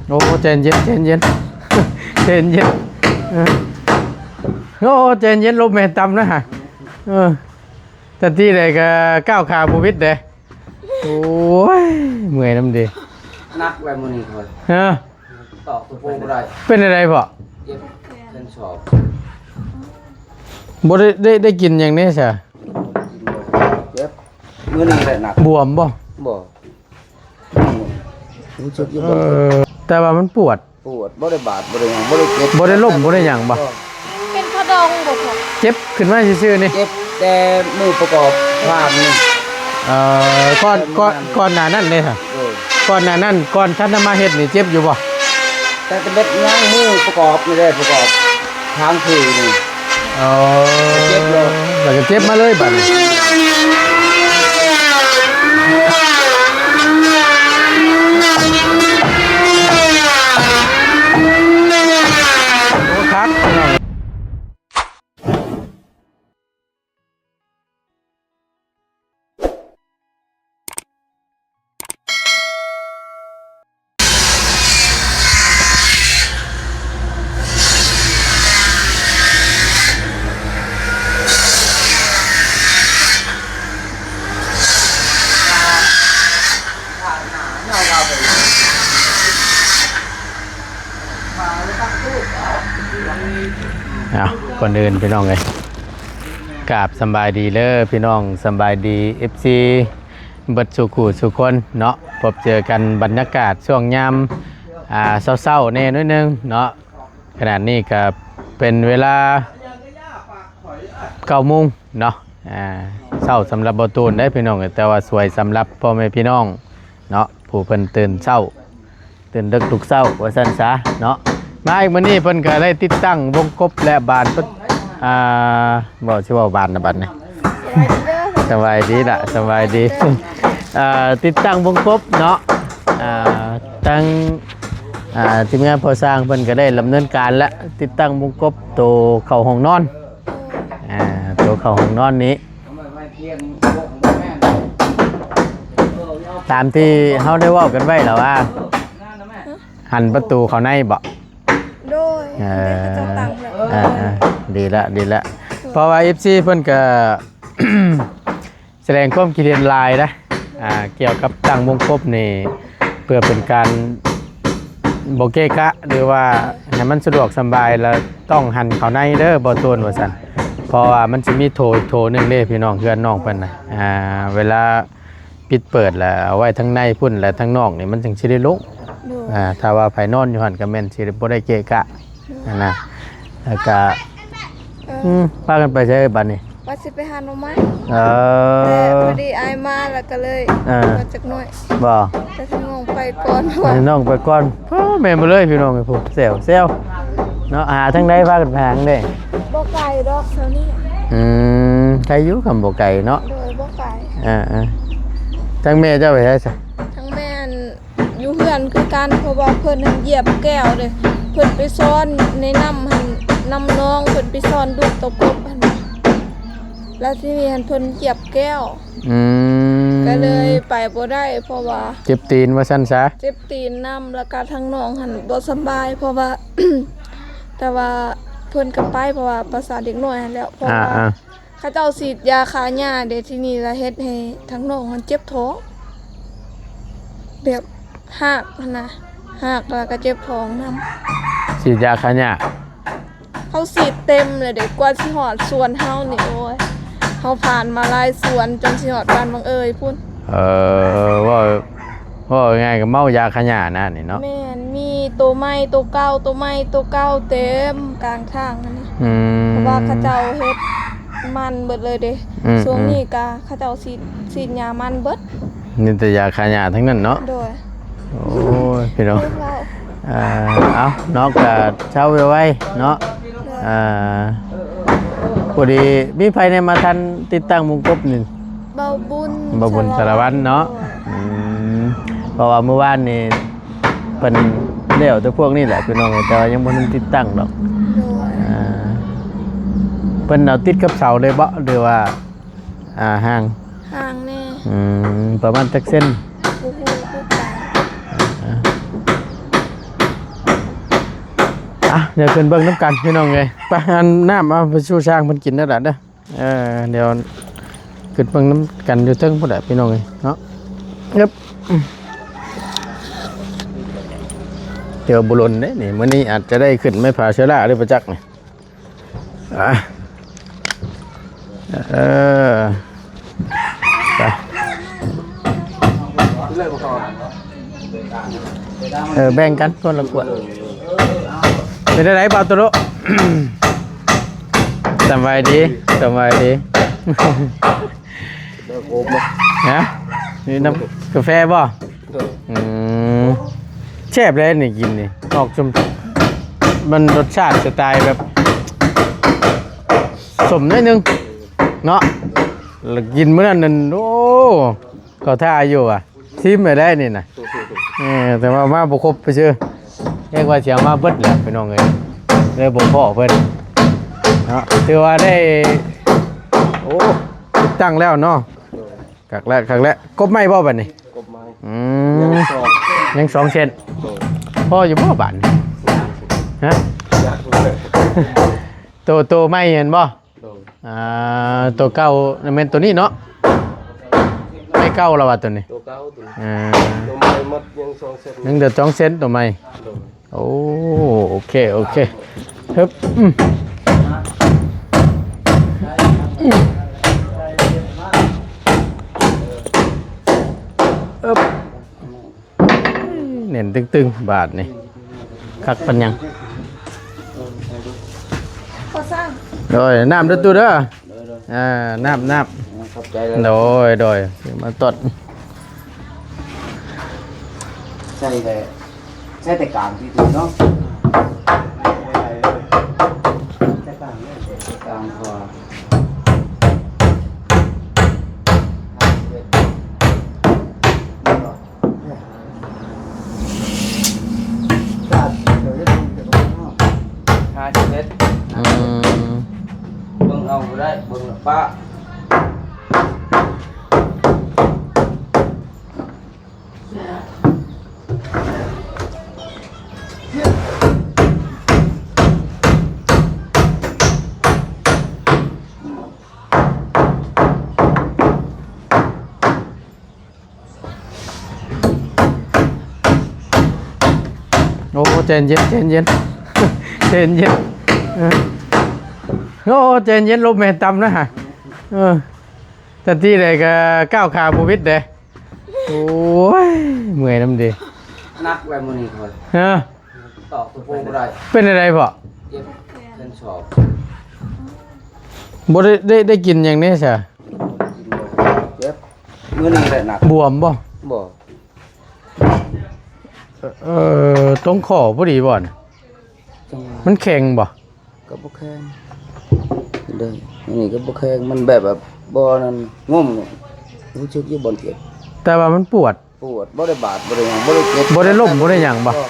ໂອ້ ໃຈເຢັນ ໃຈເຢັນ ໃຈເຢັນ ເອີ ໂອ້ ໃຈເຢັນ ລົມແມ່ນຕ່ຳນະ ເອີ ແຕ່ທີ່ໃດກໍກ້າວຂາບໍ່ຜິດເດ້. ໂອ້ຍ ເມື່ອຍນຳເດ ໜັກແລ້ວມື້ນີ້ຂ້ອຍ ຮະ ຕອກຕະປູບໍ່ໄດ້ ເປັນຈັ່ງໃດພໍ່? ເຈັບແຂນສອກ ບໍ່ໄດ້ ໄດ້ ໄດ້ກິນຫຍັງແດ່ຊະ? ເຈັບ ມື້ນີ້ແຫຼະໜັກ ບວມບໍ່? ບໍ່ ຮູ້ສຶກຢູ່ ເອີ ແຕ່ວ່າມັນປວດ ປວດ ບໍ່ໄດ້ບາດ ບໍ່ໄດ້ຫຍັງ ບໍ່ໄດ້ເຈັບ ບໍ່ໄດ້ລົ້ມ ບໍ່ໄດ້ຫຍັງບໍ່? ເປັນຂະດອງບໍ່ພໍ່? ເຈັບຂຶ້ນມາຊື່ໆນີ້ ເຈັບແຕ່ມື້ປະກອບພາກນີ້ ເອີ ກ່ອນ ກ່ອນ ກ່ອນໜ້ານັ້ນເດ້ ເອີ ກ່ອນໜ້ານັ້ນ ກ່ອນທັນນະມາເຮັດນີ້ເຈັບຢູ່ບໍ່? ແຕ່ ແຕ່ເບັດຍັງມື້ປະກອບນີ້ເດ້ ປະກອບທາງຄືນີ້ ອໍ ເຈັບໂລດ ແລ້ວກໍເຈັບມາເລີຍບາດນີ້ ໂອ້ ຄັກ. ເອົາ ກ່ອນອື່ນພີ່ນ້ອງເອີຍ ກາບສຳບາຍດີເດີພີ່ນ້ອງ ສຳບາຍດີເອັຟຊີເບິດສູ່ຄູ່ສູ່ຄົນເນາະ ພົບເຈີກັນບັນຍາກາດຊ່ວງຍາມ ອ່າ ເຊົ້າໆແດ່ໜ້ອຍໜຶ່ງເນາະ ຂະນະນີ້ກໍເປັນເວລາເກົ້າໂມງເນາະ ອ່າ ເຊົ້າສຳລັບບໍ່ຕູນເດ້ພີ່ນ້ອງ ແຕ່ວ່າສວຍສຳລັບພໍ່ແມ່ພີ່ນ້ອງເນາະ ຜູ້ເພິ່ນຕື່ນເຊົ້າ ຕື່ນເດິກທຸກເຊົ້າວ່າຊັ້ນຊະເນາະ ມາອີກມື້ນີ້ເພິ່ນກໍໄດ້ຕິດຕັ້ງວົງກົບ ແລະ ບານປະ ອ່າ ບໍ່ ຊິເວົ້າບານນະບັດນີ້ ສະບາຍດີເດີ ສະບາຍດີລະ ສະບາຍດີ ເອີ ຕິດຕັ້ງວົງກົບເນາະ ອ່າ ທາງ ອ່າ ທີມງານພໍ່ຊ່າງເພິ່ນກໍໄດ້ດຳເນີນການລະ ຕິດຕັ້ງວົງກົບໂຕເຂົ້າຫ້ອງນອນ ອ່າ ໂຕເຂົ້າຫ້ອງນອນນີ້ ຕາມທີ່ເຮົາໄດ້ເວົ້າກັນໄວ້ລະວ່າ ຫັນປະຕູເຂົ້າໃນບໍ? ໂດຍ ເອີ ເດ້ ເຂົາເຈົ້າຕັ້ງແລ້ວ ເອີ ເອີ ດີລະ ດີລະ ເພາະວ່າເອັຟຊີເພິ່ນກໍສະແດງຄວາມຄິດເຫັນຫຼາຍນະ ອ່າ ກ່ຽວກັບຕັ້ງວົງກົບນີ້ ເພື່ອເປັນການບໍ່ເກະກະ ຫຼືວ່າໃຫ້ມັນສະດວກສະບາຍ ແລ້ວຕ້ອງຫັນເຂົ້າໃນເດີ ບໍ່ໂຕນ ວ່າຊັ້ນ ເພາະວ່າມັນຊິມີໂຖອີກໂຖໜຶ່ງເດ້ ພີ່ນ້ອງ ເຮືອນນ້ອງເພິ່ນນະ ອ່າ ເວລາ ປິດເປີດແລ້ວເອົາໄວ້ທາງໃນພຸ້ນ ແລະ ທາງນອກນີ້ມັນຈັ່ງຊິໄດ້ໂລ່ງ ໂດຍ ອ່າ ຖ້າວ່າໃຜນອນຢູ່ຫັ້ນກໍແມ່ນຊິບໍ່ໄດ້ເກະກະ ໂດຍ ຫັ້ນນະ ແລ້ວກະ ເອີ ອືມ ພາກັນໄປໃສບາດນີ້? ວ່າຊິໄປຫາໜໍ່ໄມ້ ເອີ ແຕ່ພໍດີອ້າຍມາແລ້ວກໍເລີຍ ເອີ ມາຈັກໜ້ອຍ ບໍ່ ແຕ່ທາງນ້ອງໄປກ່ອນ ໃຫ້ນ້ອງໄປກ່ອນ ໂອ້ ແມ່ນບໍ່ເລີຍພີ່ນ້ອງເອີຍ ຜູ້ແຊວໆ ເນາະ ຫາທາງໃດ ພາກັນໄປຫາທາງໃດ? ບໍ່ໄກດອກແຖວນີ້ ອືມ ໄກຢູ່ ຄຳບໍ່ໄກເນາະ ໂດຍ ບໍ່ໄກ ອ່າໆ ທາງແມ່ເຈົ້າໄປໃສຊະ? ທາງແມ່ຢູ່ເຮືອນຄືກັນ ເພາະວ່າເພິ່ນຫັ້ນຢຽບແກ້ວເດ້ ເພິ່ນໄປຊ່ອນໃນນ້ຳຫັ້ນ ນ້ຳໜອງ ເພິ່ນໄປຊ່ອນດູດໂຕກົບຫັ້ນ ແລ້ວທີນີ້ຫັ້ນເພິ່ນຢຽບແກ້ວ ອືມ ກໍເລີຍໄປບໍ່ໄດ້ ເພາະວ່າເຈັບຕີນວ່າຊັ້ນຊະ ເຈັບຕີນນຳ ແລ້ວກະທາງນ້ອງຫັ້ນບໍ່ສະບາຍ ເພາະວ່າ ແຕ່ວ່າເພິ່ນກໍໄປ ເພາະວ່າພາສາເດັກນ້ອຍຫັ້ນແຫຼະ ເພາະວ່າ ອ່າໆ ເຂົາເຈົ້າສີດຢາຂ້າຫຍ້າເດ້ ທີນີ້ລະເຮັດໃຫ້ທາງນ້ອງຫັ້ນເຈັບທ້ອງ ແບບຮາກຫັ້ນນະ ຮາກແລ້ວກໍເຈັບທ້ອງນຳ ສີດຢາຂ້າຫຍ້າ ເຂົາສີດເຕັມເລີຍເດ້ ກວ່າຊິຮອດສວນເຮົານີ້ ໂອ້ຍ ເຮົາຜ່ານມາຫຼາຍສວນ ຈົນຊິຮອດບ້ານບັງເອີຍພຸ້ນ ເອີ ເວົ້າ ເວົ້າງ່າຍໆກໍເມົາຢາຂ້າຫຍ້ານະນີ້ເນາະ ແມ່ນ ມີໂຕໃໝ່ໂຕເກົ່າ ໂຕໃໝ່ໂຕເກົ່າເຕັມກາງທາງຫັ້ນນະ ອືມ ເພາະວ່າເຂົາເຈົ້າເຮັດມັນເບິດເລີຍເດ້ ອືມໆ ຊ່ວງນີ້ກະເຂົາເຈົ້າສີດ ສີດຢາມັນເບິດ ມີແຕ່ຢາຂ້າຫຍ້າທັງນັ້ນເນາະ ໂດຍ ໂອ້ຍ ພີ່ນ້ອງ ອ່າ ເອົາເນາະ ກະເຊົາໄວໆເນາະ ອ່າ ພໍດີມີໃຜແດ່ມາທັນຕິດຕັ້ງວົງກົບນີ້? ບ່າວບຸນ ບ່າວບຸນ ສາລະວັນ ສາລະວັນເນາະ ອືມ ເພາະວ່າມື້ວານນີ້ເພິ່ນແລ້ວແຕ່ພວກນີ້ແຫຼະພີ່ນ້ອງ ແຕ່ວ່າຍັງບໍ່ທັນຕິດຕັ້ງດອກ ໂດຍ ອ່າ ເພິ່ນເອົາຕິດກັບເສົາເລີຍບໍ ຫຼືວ່າ ອ່າ ຫ່າງ ຫ່າງແດ່ ອືມ ປະມານຈັກເຊັນ? ບໍ່ຮູ້ຄືກັນ ອ່າ ອ່ະ ດຽວຂຶ້ນເບິ່ງນຳກັນພີ່ນ້ອງເອີຍ. ໄປ ອັນ ນ້ຳເອົາໄປສູ່ຊ້າງເພິ່ນກິນເດີຫຼານເດີ. ເອີ ດຽວຂຶ້ນເບິ່ງນຳກັນຢູ່ເທິງພຸ້ນແຫຼະພີ່ນ້ອງເອີຍເນາະ. ເອີບ ດຽວບໍ່ດົນເດ້ນີ້ ມື້ນີ້ອາດຈະໄດ້ຂຶ້ນໄມ້ຜາເຊື້ອລາເລີຍບໍ່ຈັກນີ້. ອ່ະ ເອີ ໄປ ເອີ ແບ່ງກັນຄົນລະຂວດ. ເປັນຈັ່ງໃດບ່າວໂຕໂລ? ສະບາຍດີ ສະບາຍດີ. ຮະ? ມີນ້ຳກາແຟບໍ່? ໂດຍ ອືມ ແຊບເລີຍນີ້ກິນນີ້ ອອກຊົມ ມັນລົດຊາດສະໄຕແບບສົ້ມໜ້ອຍໜຶ່ງເນາະ. ແລ້ວກິນມື້ນັ້ນນັ້ນ ໂອ້ ເຂົາຖ້າຢູ່ວ່າ ຊີມໄດ້ນີ້ນະ. ເອີ ແຕ່ວ່າມາບໍ່ຄົບໄປຊື່ ແຮງວ່າຊິເອົາມາເບິດແຫຼະພີ່ນ້ອງເອີຍ ເລີຍບໍ່ພໍ້ເພິ່ນເນາະ. ຖືວ່າໄດ້ ໂອ້ ຕິດຕັ້ງແລ້ວເນາະ. ຄັກແລ້ວ ຄັກແລ້ວ. ກົບໄມ້ບໍ່ບັດນີ້? ກົບໄມ້ ອືມ ຍັງສອງ ຍັງສອງເສັ້ນ. ໂດຍ ພໍຢູ່ບໍ່ບາດນີ້? ຮະ? ຢາກເລີຍ ໂຕ ໂຕໄມ້ຫັ້ນບໍ່? ໂດຍ ອ່າ ໂຕເກົ່າແມ່ນໂຕນີ້ເນາະ? ໄມ້ເກົ່າລະວ່າໂຕນີ້? ໂຕເກົ່າໂຕນີ້ ອ່າ ໂຕໃໝ່ໝົດ ຍັງສອງເສັ້ນ ຍັງເຫຼືອສອງເສັ້ນໂຕໃໝ່. ໂດຍ ໂອ້ ໂອເຄ ໂອເຄ ຮຶບ ອືມ ອືມ ອຶບ ແໜ້ນຕຶງໆ ບາດນີ້ ຄັກປານຫຍັງ. ໂດຍ ນ້ຳເດີຕູ້ເດີ. ໂດຍ ໂດຍ ອ່າ ນ້ຳ ນ້ຳ ຂອບໃຈເດີ. ໂດຍ ໂດຍ ມາຕອດ ໃສ່ແຕ່ ໃສ່ແຕ່ກາງທີ່ຕົວເນາະ ໃສ່ກາງເລີຍ ໃສ່ກາງ ເພາະວ່າ ຫ້າສິບເອັດ ອືມ ເບິ່ງເອົາບໍ່ໄດ້ ເບິ່ງແລ້ວປະ. ໂອ້ ໃຈເຢັນ ໃຈເຢັນ ໃຈເຢັນ ເອີ ໂອ້ ໃຈເຢັນ ລົມແມ່ນຕ່ຳນະ. ເອີ ແຕ່ທີ່ໃດກໍກ້າວຂາບໍ່ຜິດເດ້. ໂອ້ຍ ເມື່ອຍນຳເດ້ ໜັກແລ້ວມື້ນີ້ຂ້ອຍ ຮະ ຕອກຕະປູບໍ່ໄດ້. ເປັນຈັ່ງໃດພໍ່? ເຈັບແຂນສອກ ບໍ່ໄດ້ ໄດ້ ໄດ້ກິນຫຍັງແດ່ຊະ? ກິນບໍ່ໄດ້ ເຈັບ ມື້ນີ້ແຫຼະໜັກ. ບວມບໍ່? ບໍ່ ເອີ ຕົງຂໍ້ພໍດີບໍ່ນະ? ຈັງຫວະ ມັນແຂງບໍ່? ກໍບໍ່ແຂງເດ້ ອັນນີ້ກໍບໍ່ແຂງ ມັນແບບ ແບບບໍ່ນັ້ນ ງົມ ຮູ້ສຶກຢູ່ບ່ອນເຈັບ ແຕ່ວ່າມັນປວດ. ປວດ ບໍ່ໄດ້ບາດ ບໍ່ໄດ້ຫຍັງ ບໍ່ໄດ້ເຈັບ ບໍ່ໄດ້ລົ້ມ ບໍ່ໄດ້ຫຍັງບໍ່? ບໍ່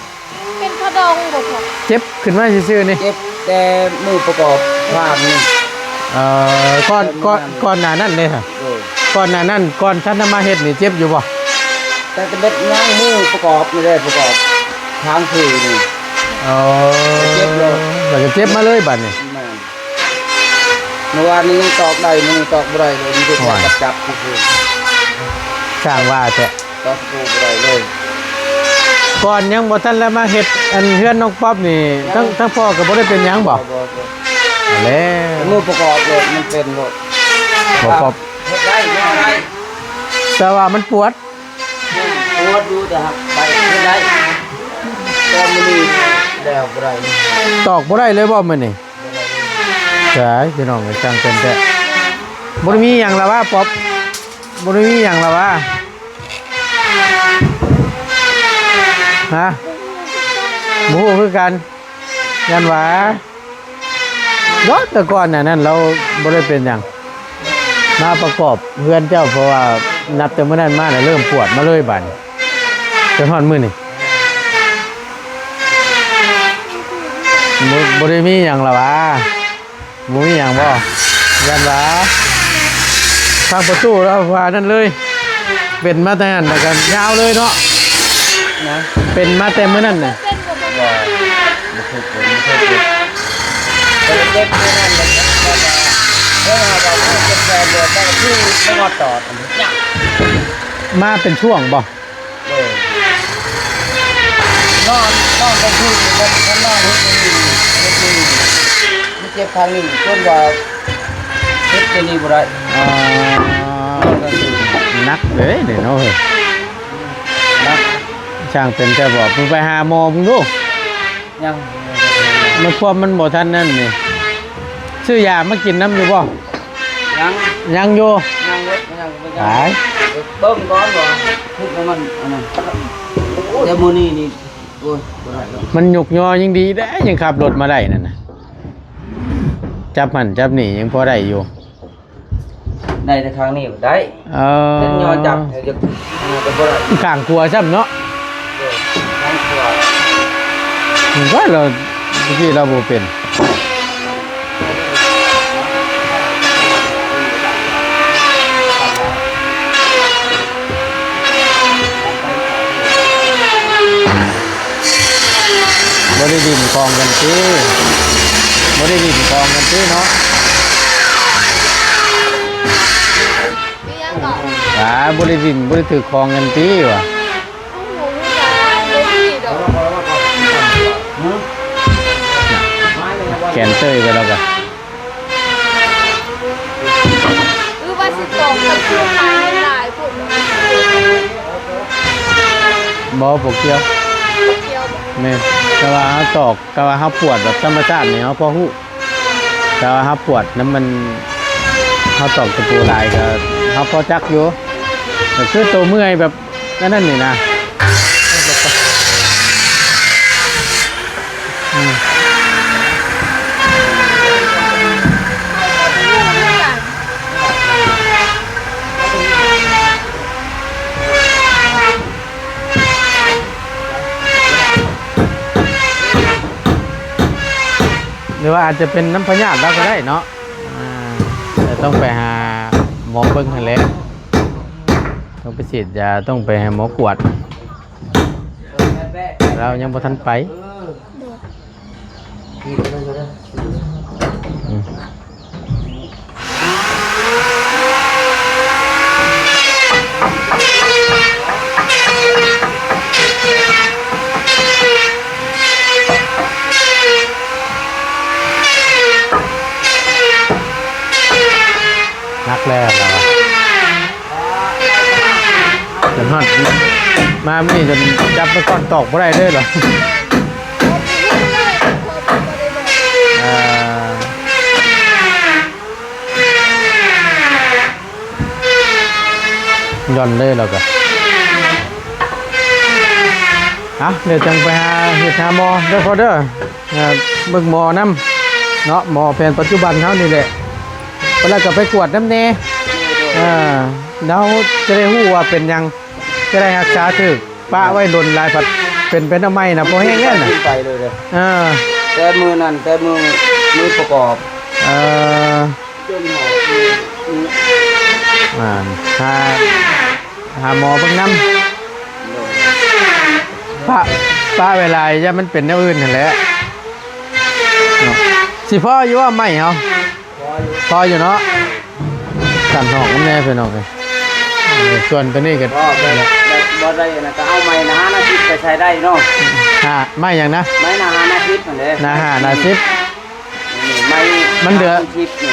ເປັນຂະດົງບໍ່ພໍ່? ເຈັບຂຶ້ນມາຊື່ໆນີ້ ເຈັບແຕ່ມື້ປະກອບທາງນີ້. ເອີ ກ່ອນ ແຕ່ມື້ນັ້ນ ກ່ອນ ກ່ອນໜ້ານັ້ນເດ້? ໂດຍ ກ່ອນໜ້ານັ້ນ ກ່ອນທັນໄດ້ມາເຮັດນີ້ເຈັບຢູ່ບໍ່? ແຕ່ ແຕ່ເບັດຍັງມື້ປະກອບນີ້ເດ້ ປະກອບທາງຄືນີ້. ອໍ ເຈັບເລີຍ ແລ້ວກໍເຈັບມາເລີຍບາດນີ້. ແມ່ນ ເມື່ອວານນີ້ຍັງຕອກໄດ້ ມື້ນີ້ຕອກບໍ່ໄດ້ເລີຍ ມີແຕ່ ໂອ້ຍ ຈັບໆຊື່ໆ. ຊ່າງວ່າແທ້ ຕອກຕະປູບໍ່ໄດ້ເລີຍ. ກ່ອນຍັງບໍ່ທັນໄດ້ມາເຮັດອັນເຮືອນນ້ອງປັອບນີ້ ທັງ ທັງພໍ່ກໍບໍ່ໄດ້ເປັນຫຍັງບໍ່? ບໍ່ ບໍ່ ບໍ່ ແລ້ວ ມື້ປະກອບໂລດ ມັນເປັນໂລດ ບໍ່ປອບ ເຮັດໄດ້ ເຮັດໄດ້ ແຕ່ວ່າມັນປວດ ປວດຢູ່ ແຕ່ຫາກໄປເຮັດໄດ້ ແຕ່ມື້ນີ້ແລ້ວບໍ່ໄດ້ ຕອກບໍ່ໄດ້ເລີຍບໍ່ມື້ນີ້? ຕາຍ ພີ່ນ້ອງເອີຍ ຊ່າງເປັນແທ້. ບໍ່ໄດ້ມີຫຍັງລະຫວາ ປັອບ? ບໍ່ໄດ້ມີຫຍັງລະຫວາ? ຮະ? ບໍ່ຮູ້ຄືກັນ ຢ້ານວ່າ ເນາະ ແຕ່ກ່ອນໜ້ານັ້ນລາວບໍ່ໄດ້ເປັນຫຍັງ ມາປະກອບເຮືອນເຈົ້າ ເພາະວ່ານັບແຕ່ມື້ນັ້ນມານະ ເລີ່ມປວດມາເລີຍບາດນີ້ ຈົນຮອດມື້ນີ້. ບໍ່ ບໍ່ໄດ້ມີຫຍັງລະຫວາ? ບໍ່ມີຫຍັງບໍ່? ຢ້ານວ່າທາງປະຕູລາວວ່ານັ້ນເລີຍ ເປັນມາແຕ່ນັ້ນ ແລ້ວກໍຍາວເລີຍເນາະ ນະ ເປັນມາແຕ່ມື້ນັ້ນນະ. ບໍ່ ບໍ່ເຄີຍເປັນ ບໍ່ເຄີຍ ເຈັບຢູ່ນັ້ນແຫຼະ ແຕ່ວ່າ ເອີ ວ່າເຈັບແຂນເດີນໄດ້ຄືບໍ່ຮອດຕອດອັນນີ້ຍາກ ມາເປັນຊ່ວງບໍ່? ໂດຍ ນອນ ນອນກາງຄືນນີ້ ຄັນ ຄັນນອນເຮັດຢູ່ນີ້ ເຮັດຢູ່ນີ້ ມັນເຈັບຂ້າງນີ້ ຈົນວ່າເຮັດຢູ່ນີ້ບໍ່ໄດ້ ອ່າ ນອນກາງຄືນ ໜັກເດ້ນີ້ເນາະ ເອີ ໜັກ ຊ່າງເປັນແທ້ບໍ່? ໄປຫາໝໍເບິ່ງດູ. ຍັງ ມັນ ຄວາມມັນບໍ່ທັນນັ້ນນີ້ ຊື້ຢາມາກິນນຳຢູ່ບໍ່? ຍັງ ຍັງຢູ່ ຍັງເລີຍ ຍັງບໍ່ ຍັງ ຕາຍ ເບິ່ງກ່ອນວ່າ ເຮັດໃຫ້ມັນອັນນັ້ນ ແຕ່ມື້ນີ້ນີ້ ໂອ້ຍ ບໍ່ໄດ້ແລ້ວ ມັນຍົກຍໍຍັງດີເດ້ ຍັງຂັບລົດມາໄດ້ນັ້ນນະ ຈັບຫັ້ນຈັບນີ້ຍັງພໍໄດ້ຢູ່. ໄດ້ແຕ່ຂ້າງນີ້ໄດ້ ເອີ ແຕ່ຍໍຈັບ ເອີ ຈະ ເອີ ກໍບໍ່ໄດ້ ຂ້າງຂວາຊ້ຳເນາະ ເອີ ຂ້າງຂວາ ວ່າລາວ ແຕ່ກີ້ລາວບໍ່ເປັນ ບໍ່ໄດ້ຫຼິ້ນຂອງກັນຕິ ບໍ່ໄດ້ຫຼິ້ນຂອງກັນຕິເນາະ. ອີຫຍັງກໍ ອ່າ ບໍ່ໄດ້ດິນ ບໍ່ໄດ້ຖືກຄອງກັນຕິວ່າ ໂອ້ໂຫ ບໍ່ມີດອກ ແກນເຕີຍໄປແລ້ວກໍ ຫຼືວ່າຊິຕອກກັບຜູ້ຂາຍຫຼາຍພຸ້ນ ບໍ່ ບໍ່ກ່ຽວ ບໍ່ກ່ຽວບໍ່ ແມ່ນ ແຕ່ວ່າເຮົາຕອກ ແຕ່ວ່າເຮົາປວດແບບທຳມະຊາດນີ້ ເຮົາພໍຮູ້ ແຕ່ວ່າເຮົາປວດນຳມັນ ເຮົາຕອກຕະປູຫຼາຍກໍເຮົາພໍຈັກຢູ່ ກໍຄືໂຕເມື່ອຍແບບນັ້ນນີ້ນະ ອືມ ຫຼືວ່າອາດຈະເປັນນຳພະຍາດລາວກໍໄດ້ເນາະ ອ່າ ແຕ່ຕ້ອງໄປຫາໝໍເບິ່ງຫັ້ນແຫຼະ ຕ້ອງໄປສີດຢາ ຕ້ອງໄປໃຫ້ໝໍກວດ ລາວຍັງບໍ່ທັນໄປ. ອືມ ໜັກແລ້ວລາວວ່າ ຈົນຮອດ ມາມື້ນີ້ຈົນຈັບໄມ້ຄ້ອນຕອກບໍ່ໄດ້ເລີຍລະ ອ່າ ຢ່ອນເລີຍລາວກະ ເອົາ ດຽວຈັ່ງໄປຫາເຮັດຫາໝໍເດີພໍ່ເດີ. ເອີ ເບິ່ງໝໍນຳເນາະ ໝໍແຜນປັດຈຸບັນເຮົານີ້ແຫຼະ ແລ້ວກໍໄປກວດນຳແດ່ ເອີ ແລ້ວຈະໄດ້ຮູ້ວ່າເປັນຫຍັງ ຈະໄດ້ຮັກສາຖືກ ປະໄວ້ດົນຫຼາຍພັດເປັນ ເປັນອະໄມນະ ບໍ່ແຮງແລ້ວນະ ໄປເລີຍເດີ ເອີ ແຕ່ມື້ນັ້ນ ແຕ່ມື້ ມື້ປະກອບ ເອີ ອ່າ ຫາ ຫາໝໍເບິ່ງນຳ ປະ ປະໄວ້ຫຼາຍ ຢ້ານມັນເປັນແນວອື່ນຫັ້ນແຫຼະເນາະ ຊິພໍຢູ່ບໍ່ໄມ້ເຮົາ ພໍຢູ່ ພໍຢູ່ເນາະ ກັນຮອກນຳແດ່ພີ່ນ້ອງເອີຍ ສ່ວນຕົວນີ້ກໍ ບໍ່ໄດ້ ບໍ່ໄດ້ນະ ກໍເອົາໄມ້ນາຫ້ານາສິບໄປໃຊ້ໄດ້ເນາະ ຫາ ໄມ້ຫຍັງນະ ໄມ້ນາຫ້ານາສິບຫັ້ນເດ້ ນາຫ້ານາສິບ ມັນເຫຼືອ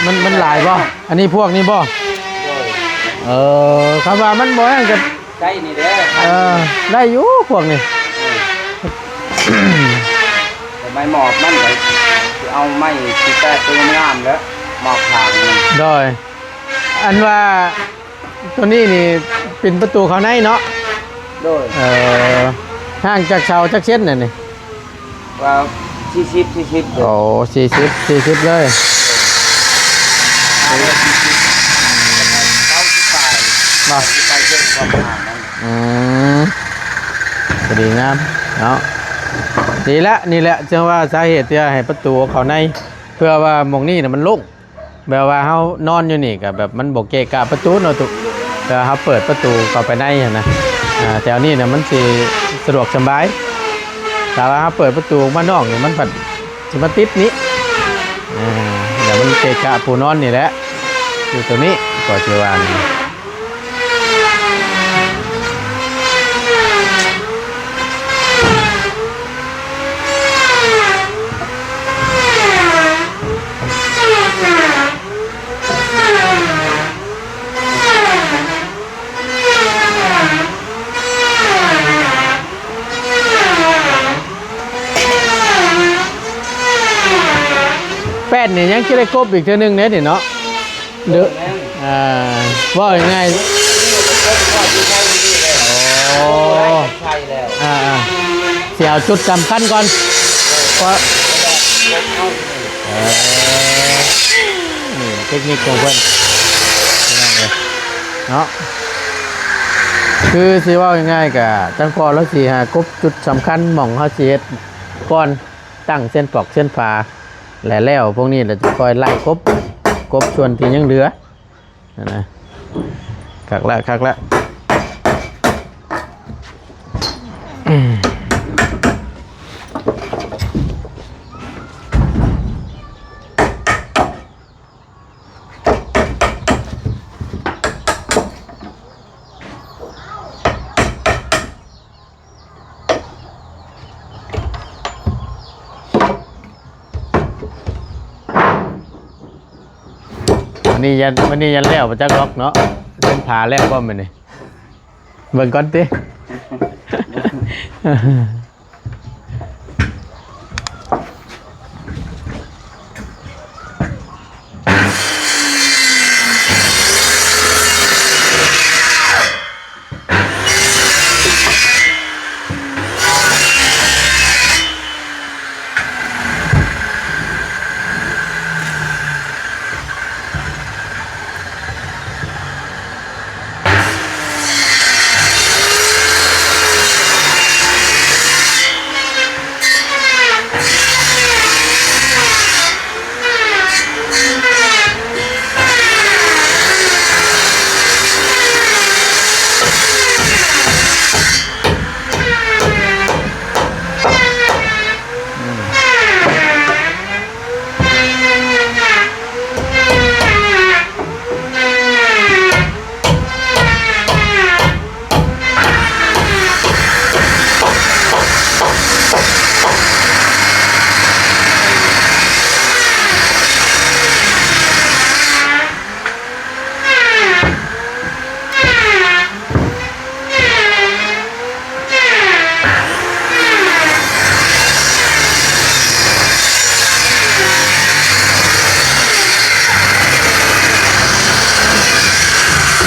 ມັນ ມັນຫຼາຍບໍ່ ອັນນີ້ພວກນີ້ບໍ່ ໂດຍ ເອີ ຄຳວ່າມັນບໍ່ຫຍັງກໍ ໄດ້ນີ້ເດ້ ເອີ ໄດ້ຢູ່ພວກນີ້ ເອີ ແຕ່ໄມ້ໝອບມັນກໍຊິເອົາໄມ້ທີ່ແຕກຕົວງາມແລ້ວ ໝອບຂາງມັນ ໂດຍ ອັນວ່າ ຕົວນີ້ນີ້ເປັນປະຕູເຂົ້າໃນເນາະ ໂດຍ ເອີ ຫ່າງຈາກເສົາຈັກເຊັນນະນີ້ ວ່າສີ່ສິບ ສີ່ສິບ ໂອ້ ສີ່ສິບ ສີ່ສິບເລີຍ ເກົ້າສິບປາຍ ບໍ່ ສິບປາຍເຄິ່ງ ຄວາມຫ່າງນັ້ນ ອືມ ພໍດີງາມເນາະ ນີ້ແຫຼະ ນີ້ແຫຼະ ຈຶ່ງວ່າສາເຫດທີ່ໃຫ້ປະຕູເຂົ້າໃນ ເພື່ອວ່າໝ່ອງນີ້ນະມັນໂລ່ງ ແບບວ່າເຮົານອນຢູ່ນີ້ກໍແບບມັນບໍ່ເກະກະປະຕູເນາະຕຸ ແຕ່ວ່າເຮົາເປີດປະຕູເຂົ້າໄປໃນຫັ້ນນະ ອ່າ ແຖວນີ້ນະມັນຊິສະດວກສະບາຍ ຖ້າວ່າເຮົາເປີດປະຕູອອກມານອກນີ້ ມັນພັດຊິມາຕິດນີ້ ອ່າ ເກະກະປູນອນນີ້ແຫຼະ ຢູ່ໂຕນີ້ກໍຊິວ່ານີ້. ແປ້ນນີ້ຍັງຊິໄດ້ກົບອີກເທື່ອໜຶ່ງເດ້ນີ້ເນາະ ເດີ ແມ່ນ ອ່າ ເວົ້າງ່າຍໆ ໂອ້ ໃຊ້ແລ້ວ ອ່າໆ ຊິເອົາຈຸດສຳຄັນກ່ອນ ເພາະ ເອີ ນີ້ເຕັກນິກຂອງເພິ່ນ ພີ່ນ້ອງເອີຍ ເນາະ ຄືຊິເວົ້າງ່າຍໆ ກະຈັ່ງພໍລາວຊິຫາກົບຈຸດສຳຄັນໝ່ອງເຮົາຊິເຮັດກ່ອນ ຕັ້ງເສັ້ນປອກເສັ້ນຝາ ແລະ ແລ້ວພວກນີ້ລະຈະຄ່ອຍໄລ່ກົບ ກົບສ່ວນທີ່ຍັງເຫຼືອຫັ້ນນະ ຄັກລະ ຄັກລະ. ມື້ນີ້ຍັນ ມື້ນີ້ຍັນແລ້ວບໍ່ຈັກດອກເນາະ ເປັນຜາແລ້ວບໍ່ມື້ນີ້ ເບິ່ງກ່ອນຕິ.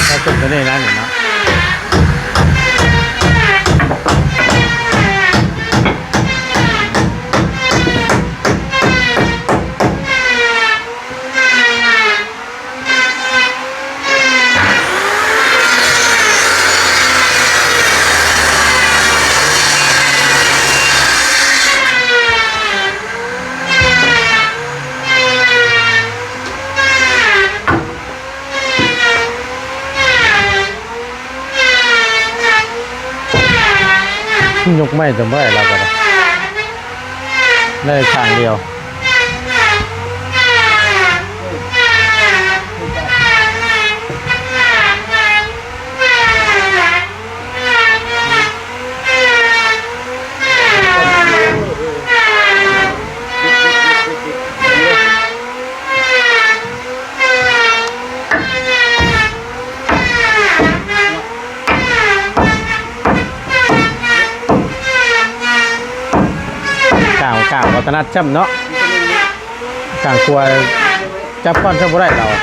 ເອົາຂຶ້ນໂຕນີ້ນະນີ້ເນາະ. ຍົກໄມ້ຈະບໍ່ໄດ້ລາວກໍໄດ້ ໄດ້ຂ້າງດຽວ. ຂ້າງ ຂ້າງບໍ່ຖະໜັດຊ້ຳເນາະ ຂ້າງຂວາຈັບກ້ອນຊ້ຳບໍ່ໄດ້ລາວ. ເ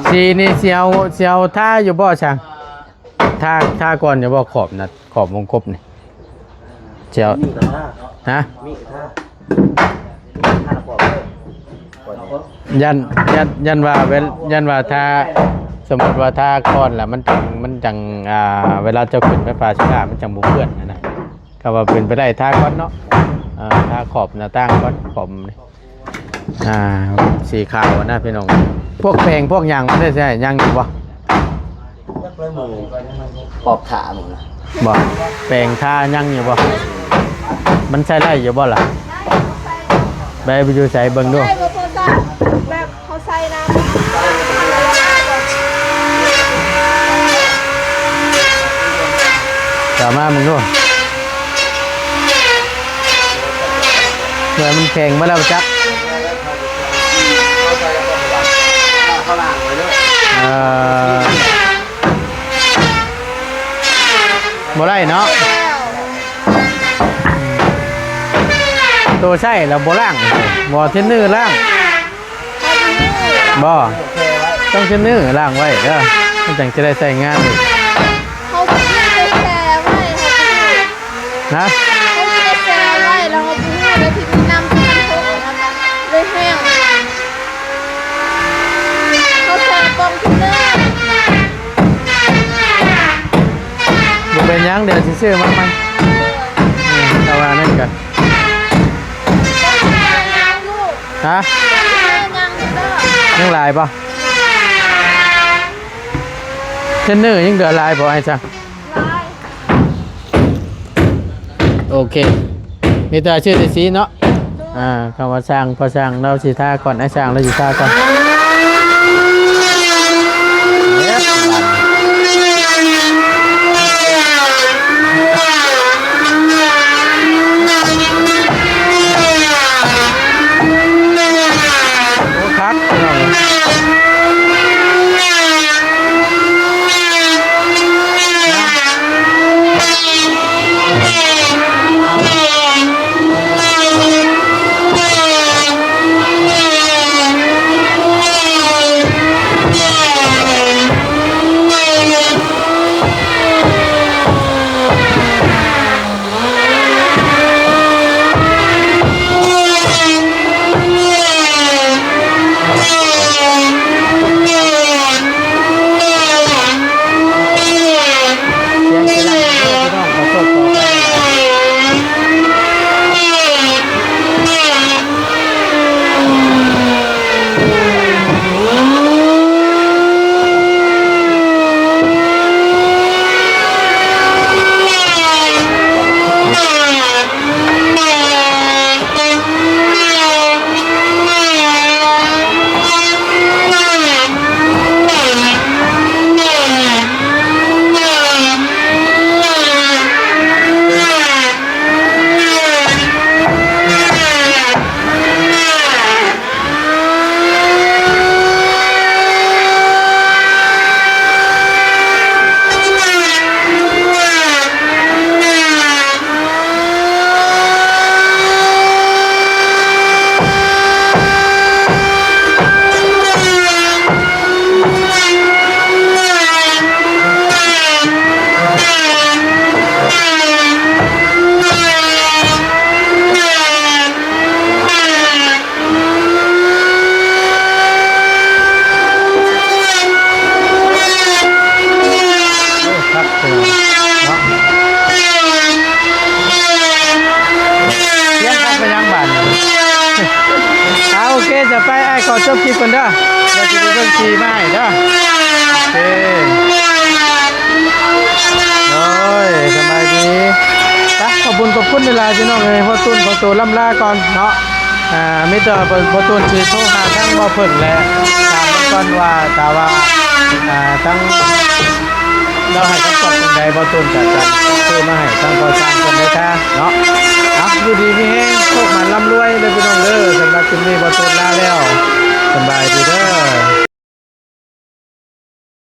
ສີນີ້ຊິເອົາ ຊິເອົາທາຢູ່ບໍ່ຊ່າງ? ທາ ທາກ່ອນຢູ່ບໍ່ ຂອບນະ ຂອບວົງກົບນີ້ ຊິເອົາ ມີກະທາ ຮະ? ມີກະທາ ທາແລ້ວກໍເລີຍ ຢ້ານ ຢ້ານ ຢ້ານວ່າເວລ- ຢ້ານວ່າທາ ສົມມຸດວ່າທາກ່ອນລະ ມັນຈັ່ງ ມັນຈັ່ງ ອ່າ ເວລາເຈົ້າຂຶ້ນໄຟຟ້າໂຊລາ ມັນຈັ່ງບໍ່ເປື້ອນຫັ້ນນະ. ກໍວ່າເປັນໄປໄດ້ ທາກ່ອນເນາະ ເອີ ທາຂອບໜ້າຕ່າງກ່ອນ ຂອບນີ້ ອ່າ ສີຂາວນະພີ່ນ້ອງ. ພວກແປງພວກຫຍັງມັນໄດ້ໃຊ້ຍັງຢູ່ບໍ່? ຈັກເລີຍ ໝູປອບຖ້າໝູນະ ບໍ່ ແປງທາຍັງຢູ່ບໍ່? ມັນໃຊ້ໄດ້ຢູ່ບໍ່ລະ? ໄດ້ ໄປຢູ່ໃສເບິ່ງດູ ໄດ້ບໍ່ພໍຊ້ຳ ແບບ ເຂົາໃສ່ນຳ ເອົາມາເບິ່ງດູ ເພື່ອມັນແຂງມາແລ້ວຈັກ ເອີ ບໍ່ໄດ້ເນາະ ໂຕໃຊ້ແລ້ວບໍ່ລ້າງ ບໍ່ ເທຣນເນີລ້າງ ບໍ່ ຕ້ອງເທຣນເນີລ້າງໄວ້ເດີ ມັນຈັ່ງຈະໄດ້ໃຊ້ງານອີກ ເຂົາບໍ່ຮູ້ແຕ່ແຊ່ໄວ້ ເຮົາບໍ່ຮູ້ ຮະ ເຂົາແຕ່ແຊ່ໄວ້ ແລ້ວເຮົາບໍ່ຮູ້ ແລ້ວທີນີ້ນ້ຳທີ່ມັນຕົກ ແລ້ວມັນເລີຍແຫ້ງ ເຂົາແຊ່ປ່ອງເທຣນເນີ ບໍ່ເປັນຫຍັງ ດຽວຊິຊື້ມາໃໝ່ ເອີ ເອີ ຖ້າວ່ານັ້ນກະ ຮະ ຍັງຫຼາຍບໍ່? ເທຣນເນີຍັງເຫຼືອຫຼາຍບໍ່ອ້າຍຊ່າງ? ຫຼາຍ ໂອເຄ ມີແຕ່ຊື່ແຕ່ສີເນາະ ອ່າ ຄຳວ່າຊ່າງ ພໍ່ຊ່າງລາວຊິທາກ່ອນ ອ້າຍຊ່າງລາວຊິທາກ່ອນ ເອີ ບາດນີ້ ໂອ້ ຄັກ ພີ່ນ້ອງ. ຄັກເນາະ ຮຽນຄັກໄປຍັງບາດນີ້ ອ່າ ໂອເຄ ຈະໄປ ອ້າຍຂໍຈົບຄລິບກ່ອນເດີ ດຽວຊິໄປເບິ່ງຂີ່ມາໃຫ້ເດີ ໂອເຄ ໂດຍ ສະບາຍດີ ໄປ ຂອບຄຸນຂອບຄຸນຫຼາຍໆ ພີ່ນ້ອງເອີຍ ພໍ່ຕູນຂໍໂຕລ່ຳລາກ່ອນເນາະ. ອ່າ ມີແຕ່ວ່າ ພໍ່ ພໍ່ຕູນຊິໂທຫາທາງບ່າວເຜິ້ງ ແລະ ຖາມເພິ່ນກ່ອນວ່າ ຖ້າວ່າ ອ່າ ທາງລາວໃຫ້ຄຳຕອບຈັ່ງໃດ ບ່າວຕູນກໍຈະໂທມາໃຫ້ທາງພໍ່ຊ່າງເພິ່ນໄດ້ທ່າເນາະ. ເອົາ ຢູ່ດີມີແຮງ ໂຊກໝານລ່ຳລວຍເດີພີ່ນ້ອງເດີ. ສຳລັບຄລິບນີ້ ບ່າວຕູນລາແລ້ວ